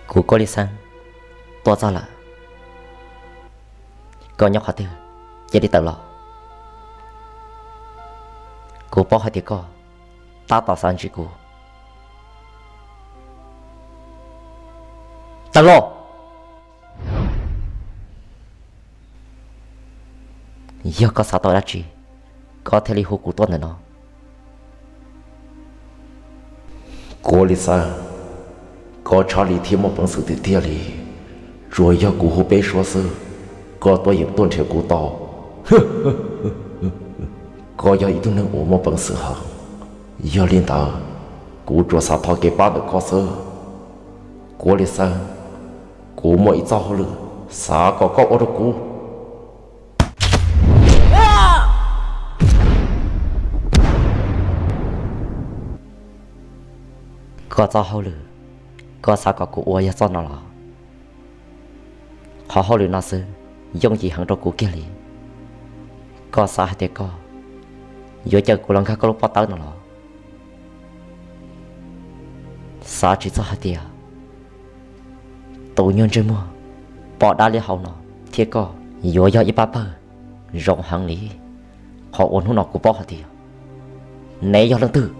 Kuv Kuab Lis Xeeb tuaj txog lawm. Koj nyob qhov twg, cia li tawm los. Kuv paub hais tias koj tab tom xav ntsib kuv. Tawm los! Yog koj xav tau dab tsi, koj thiaj li hu kuv tuaj ntawm no. Kuab Lis Xeeb, koj tshaj li thiab muaj peev xwm tiag tiag li. Tsuas yog kuv hu peb suab xwb, koj tuaj yeem tuaj nrhiav kuv tau. Koj yog ib tug neeg uas muaj peev xwm heev, yog li ntawd, kuv tsuas xav thov kev pab ntawm koj xwb. Kuab Lis Xeeb, kuv muaj ib txoj hauj lwm xav kom koj ua rau kuv. Koj txoj hauj lwm, koj xav kom kuv ua yog txoj no los? Qhov hauj lwm no xwb yooj yim heev rau kuv kiag li. Koj xav hais tias koj yuav caw kuv los nkag koj lub pob tawb no los? Xav tsis txog hais tias tus nyuag ntsej muag pom dab liab hau no thiab koj yuav yog ib pab pawg zoo heev li. Qhov uas hnub no kuv paub hais tias neb yog leej twg.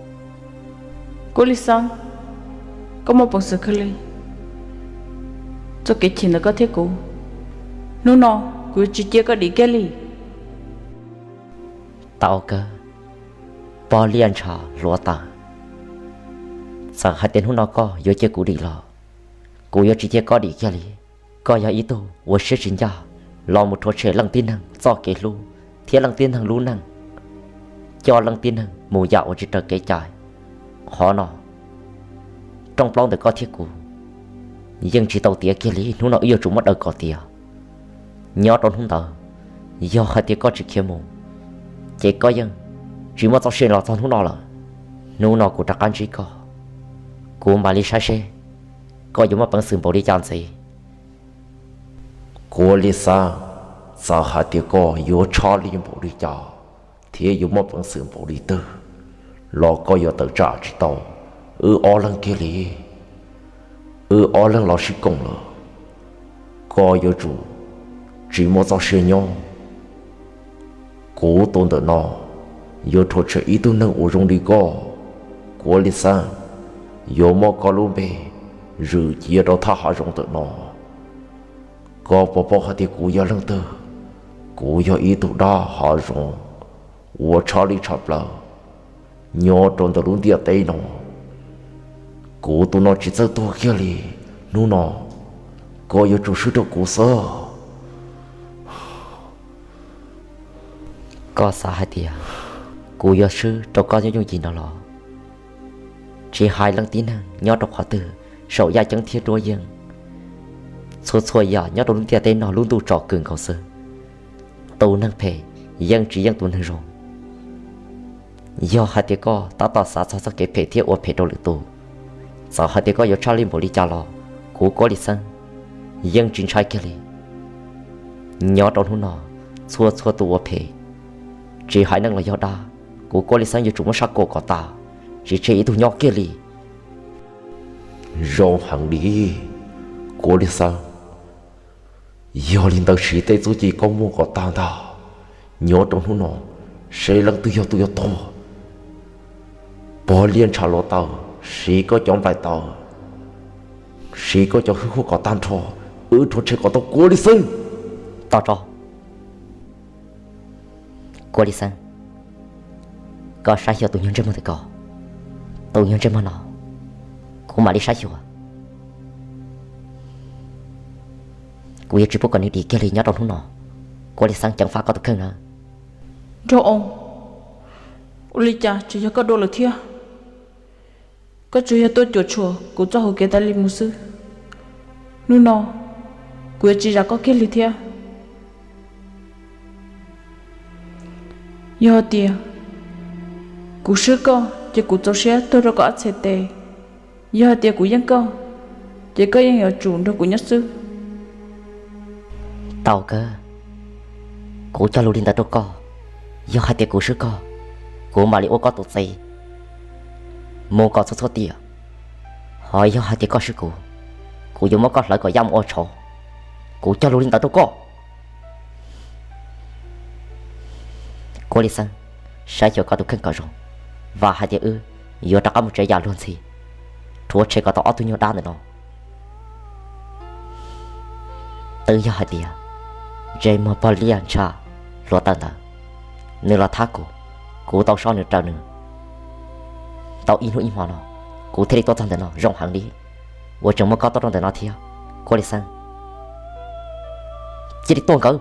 Kuab Lis Xeeb, koj muaj peev xwm kawg li. Txoj kev chim ntawm koj thiab kuv, hnub no kuv yuav tsis cia koj dim kiag li. Tau kawg, pog Liaj Ntshav hluav taws, txawm hais tias hnub no koj yuav cia kuv dim los kuv yuav tsis cia koj dim kiag li. Koj yog ib tug ua siab tsis ncaj los mus rhuav tshem leej tib neeg txoj kev hlub thiab leej tib neeg lub neej, coj leej tib neeg mus yam uas tsis raws kev cai. Qhov no rooj plaub ntawm koj thiab kuv yeej tsis tau tiav kiag li, hnub no wb yuav tsum muab daws kom tiav. Nyob rau hnub ntawd, yog hais tias koj tsis khiav mus, ces koj yeej tsis muaj txoj sia los txog hnub no lawm. Hnub no kuv rov qab ntsib koj, kuv mam li saib seb koj yuav muaj peev xwm npaum li cas ntxiv. Kuab Lis Xeeb, txawm hais tias koj yuav tshaj lij npaum li cas thiab yuav muaj peev xwm npaum li twg los koj yuav tawm tsam tsis tau wb ob leeg kiag li. Wb ob leeg los sib koom lawm, koj yuav tsum tsis muaj txoj sia nyob. Kuv tus ntawm no yuav rhuav tshem ib tug neeg uas zoo li koj. Kuab Lis Xeeb, yuav muab koj lub npe zwm cia rau thaj hav zoov ntawm no. Koj puas paub hais tias kuv yog leej twg? Kuv yog ib tug dab hav zoov uas tshaj lij tshaj plaws nyob rau ntawm lub ntiaj teb no. Kuv tus no tsis txawj tuag kiag li, hnub no koj yuav tsum swb rau kuv xwb. Koj xav hais tias kuv yuav swb rau koj yooj yooj yim no los? Tsis hais leej tib neeg nyob rau qhov twg, saum yaj ceeb thiab duab yeej, txhua txhua yam nyob rau lub ntiaj teb no lub ntuj tsom kws nkaus xwb, tus neeg phem yeej tsis yeej tus neeg zoo. Yog hais tias koj tab tom xav txog txoj kev phem thiab ua phem rau lwm tus, txawm hais tias koj yuav tshaj lij npaum li cas los kuv Kuab Lis Xeeb yeej tsis ntshai kiag li. Nyob rau hnub no, txhua txhua tus ua phem, tsis hais neeg los yog dab, kuv Kuab Lis Xeeb yuav tsum muab sab kuam kom tas, tsis tseg ib tug nyob kiag li. Zoo heev li, Kuab Lis Xeeb. Yog li ntawd siv tej txuj ci koj muaj kom tag ntag. Nyob rau hnub no, seb leej twg yog tus yuav tuag. Pog Liaj Ntshav Hluav Taws, siv koj cov nplaim taws, siv koj cov hwj huam kom tag nrho, wb rhuav tshem kom tau Kuab Lis Xeeb. Tos tso, Kuab Lis Xeeb, koj saib xyuas tus nyuag ntsej muag ntawm ko. Tus nyuag ntsej muag no, kuv mam li saib xyuas. Kuv yuav tsis pub kom nws dim kiag li nyob rau hnub no. Kuab Lis Xeeb, ceev faj koj tus kheej na. Nraug Oo, ua li cas tseem yog koj dua lawm thiab? Koj tsuas yog tuaj cuam tshuam kuv txoj hauv kev tas li mus xwb. Hnub no, kuv yuav tsis zam koj kiag li thiab. Yog tias kuv swb koj, ces kuv txaus siab tuag rau koj ob txhais tes. Yog hais tias kuv yeej koj, ces koj yeej yuav tsum nrog kuv nyob xwb. Tau kawg, kuv cog lus li ntawd rau koj. Yog hais tias kuv swb koj, kuv mam li ua koj tus txiv mus kom txhua txhua tiam. Ho yog hais tias koj swb kuv, Kuv yuav muab koj hlawv kom yaj mus ua tshauv. Kuv cog lus li ntawd rau koj. Kuv li xeeb, saib xyuas koj tus kheej kom zoo, vam hais tias wb yuav rov qab mus tsev yam luag ntxhi, rhuav tshem kom tau ob tug nyuag dab ntawm no. Twb yog hais tias ntsej muag pog liaj ntsha hluav taws ntawd, nws los thab kuv, kuv tau soj nws raws nws tau ib hnub ib hmo no, kuv thiaj li tuaj txog ntawm no zoo heev li. Ua tseem muab koj tuaj rau ntawm no thiab. Kuv li xeeb, cia li tua nkawd.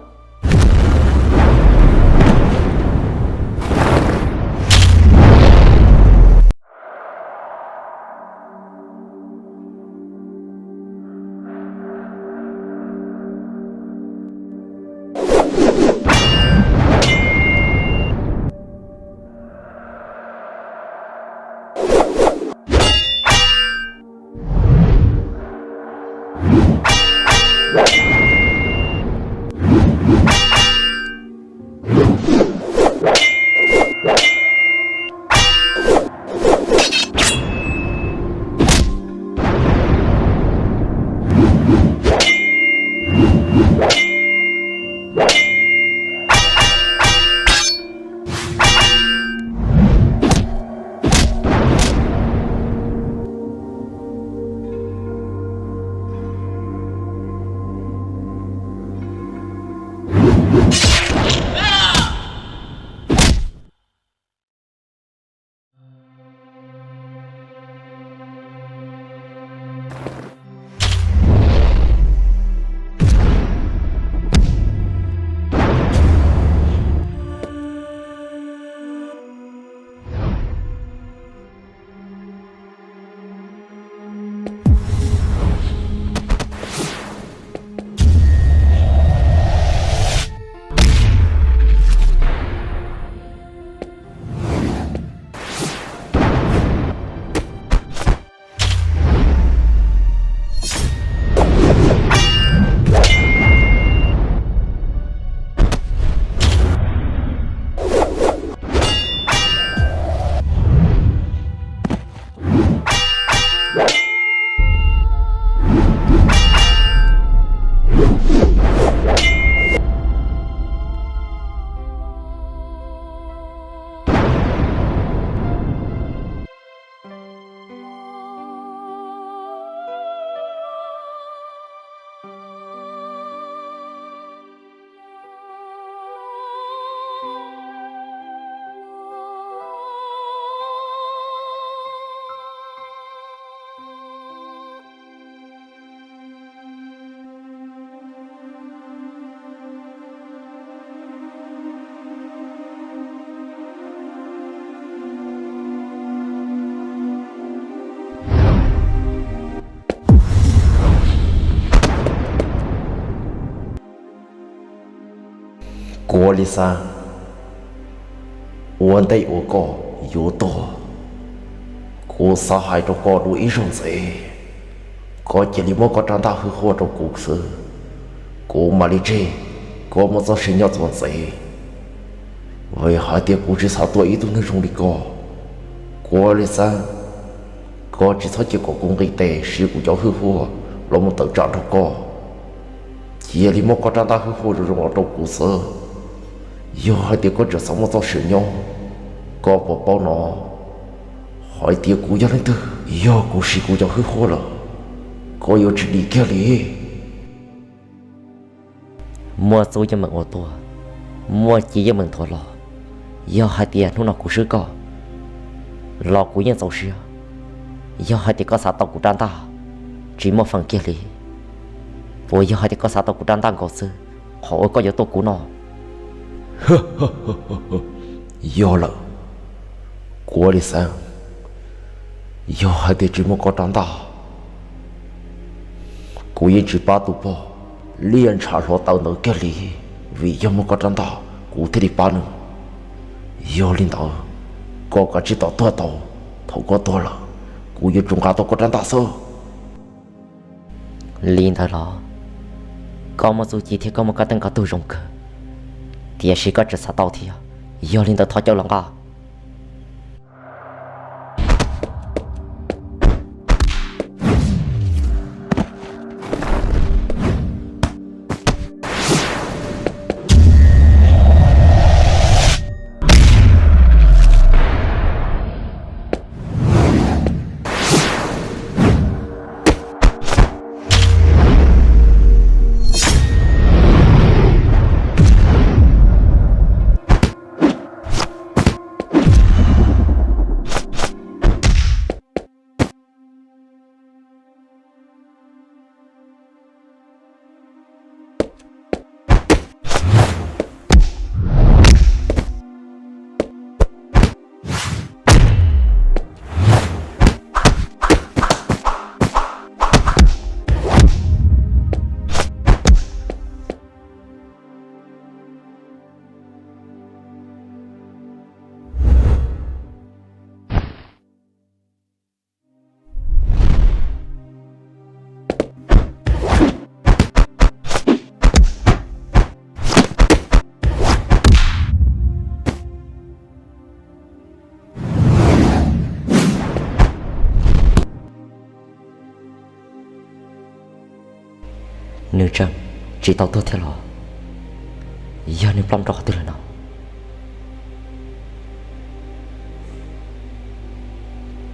Kuv li xav, ua ntej uas koj yuav tuag, kuv xav hais rau koj dua ib zaug ntxiv, koj cia li muab koj rab ntaj hwj huaj rau kuv xwb, kuv mam li tseg koj muaj txoj sia nyob txuas ntxiv. Vim hais tias kuv tsis xav tua ib tug neeg zoo li koj. Kuv li xav, koj tsis txhob cia kom kuv nqis tes siv kuv cov hwj huaj los mus tawm tsam nrog koj. Cia li muab koj rab ntaj hwj huaj zoo zoo los rau kuv xwb. Yog hais tias koj tseem xav muaj txoj sia nyob, koj puas paub no, hais tias kuv yog leej twg? Yog kuv siv kuv cov hwj huaj lawm, koj yuav tsis dim kiag li. Muaj txuj yeej meem ua tuaj, muaj ci yeej meem nthuav los. Yog hais tias hnub no kuv swb koj los kuv yeej txaus siab. Yog hais tias koj xav tau kuv rab ntaj tsis muaj feem kiag li, puas yog hais tias koj xav tau kuv rab ntaj nkaus xwb, qhov uas koj yuav tuaj kuv no? Yog lawm, kuv li xav, yog hais tias tsis muaj koj rab ntaj, kuv yeej tsis pab tus pog liaj ntsha hluav taws ntawd kiag li. Vim yog muaj koj rab ntaj kuv thiaj li pab nws. Yog li ntawd, koj kav tsij tos tuag tau. Thaum koj tuag lawm, kuv yuav tsum nqa tau koj rab ntaj xwb. Li ntawd los, koj muaj txuj ci thiab koj muaj kab teej koj tug zoo kawg, tiam sis koj tseem xav tau thiab. Yog li ntawd thov caw los nqa. Tseem tsis tau tuag thiab los? Yog nws ploj rau qhov twg lawm no?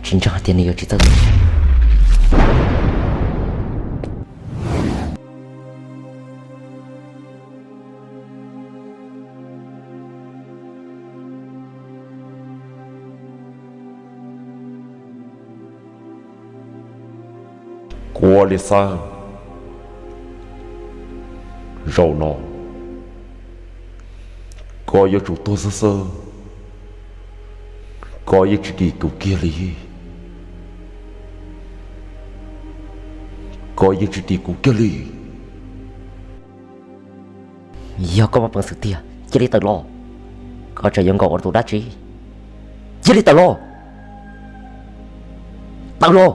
Tsis ntseeg hais tias nws yuav tsis txawj tuag. Kuv ua li xav, zaum no koj yuav tsum tuag xwb xwb. Koj yeej tsis dim kuv kiag li. Koj yeej tsis dim kuv kiag li. Yog koj muaj peev xwm tiag, cia li tawm los. Koj tseem yuav nkaum ua tus dab tsi? Cia li tawm los. Tawm los.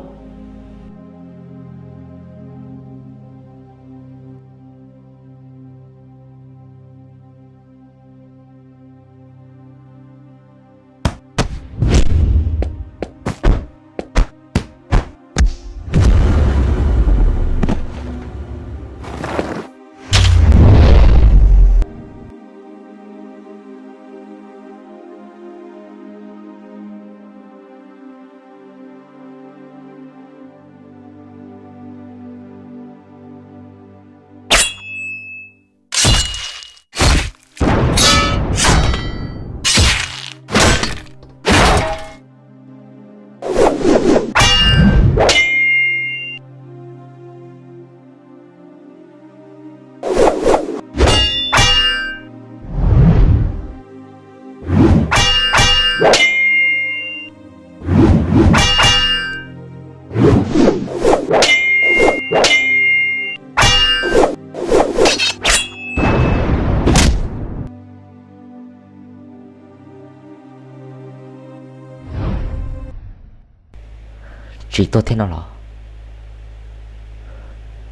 Tsis tuag thiab no los?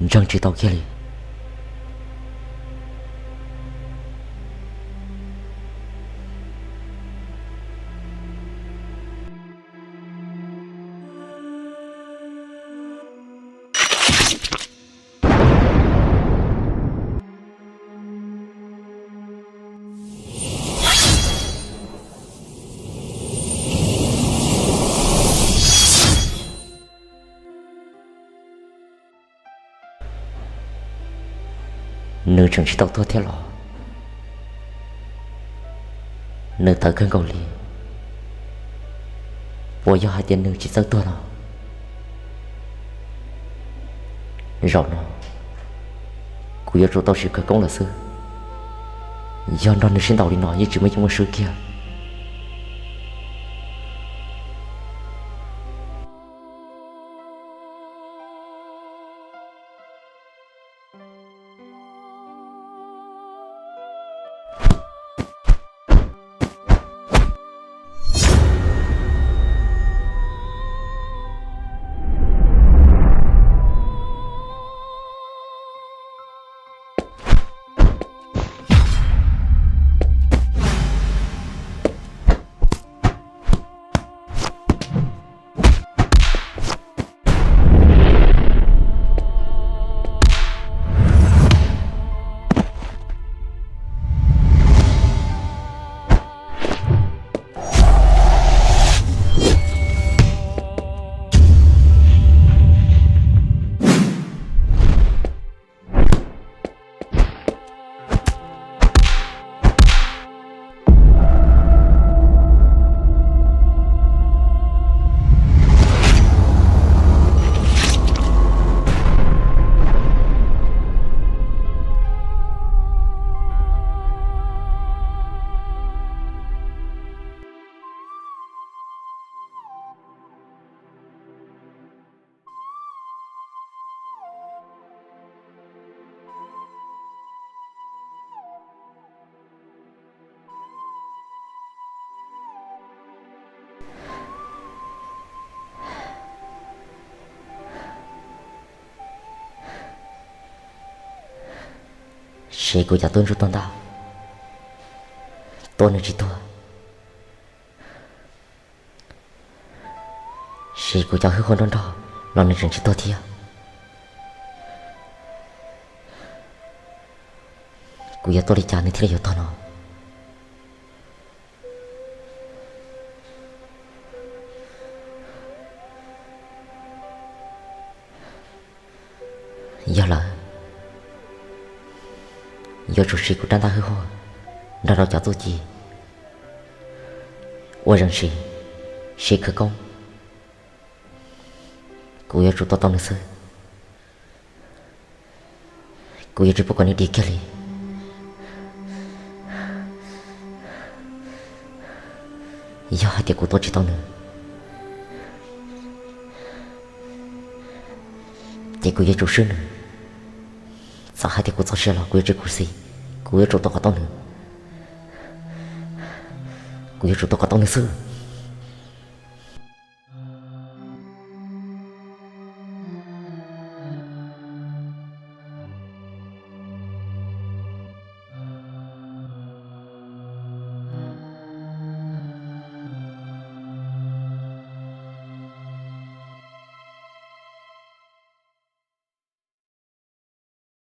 Ntseeg tsis tau kiag li. Nws tseem tsis tau tuag thiab los? Nws tawv kawg nkaus li. Puas yog hais tias nws tsis txawj tuag no? Zaum no kuv yuav tsum tau siv khawv koob lawm xwb. Yog nrog nws sib ntaus li no yeej tsis muaj yeej muaj swb kiag. Siv kuv cov tub ntsuj tuag ntag, tua nws tsis tuag. Siv kuv cov hwj huam nrog nrog los nws tseem tsis tuag thiab. Kuv yuav tuaj li cas nws thiaj li yuav tog no? Yog lawm, yuav tsum siv kuv rab ntaj hwj huam nrog rau cov txuj ci uas zeem siv, siv khawv koob. Kuv yuav tsum tua tau nws xwb. Kuv yuav tsis pub kom nws dim kiag li. Yog hais tias kuv tua tsis tau nws, ces kuv yuav tsum swb nws. Txawm hais tias kuv txoj sia los kuv yuav tsis khuv xim, kuv yuav tsum tua kom tau nws. Kuv yuav tsum tua kom tau nws xwb.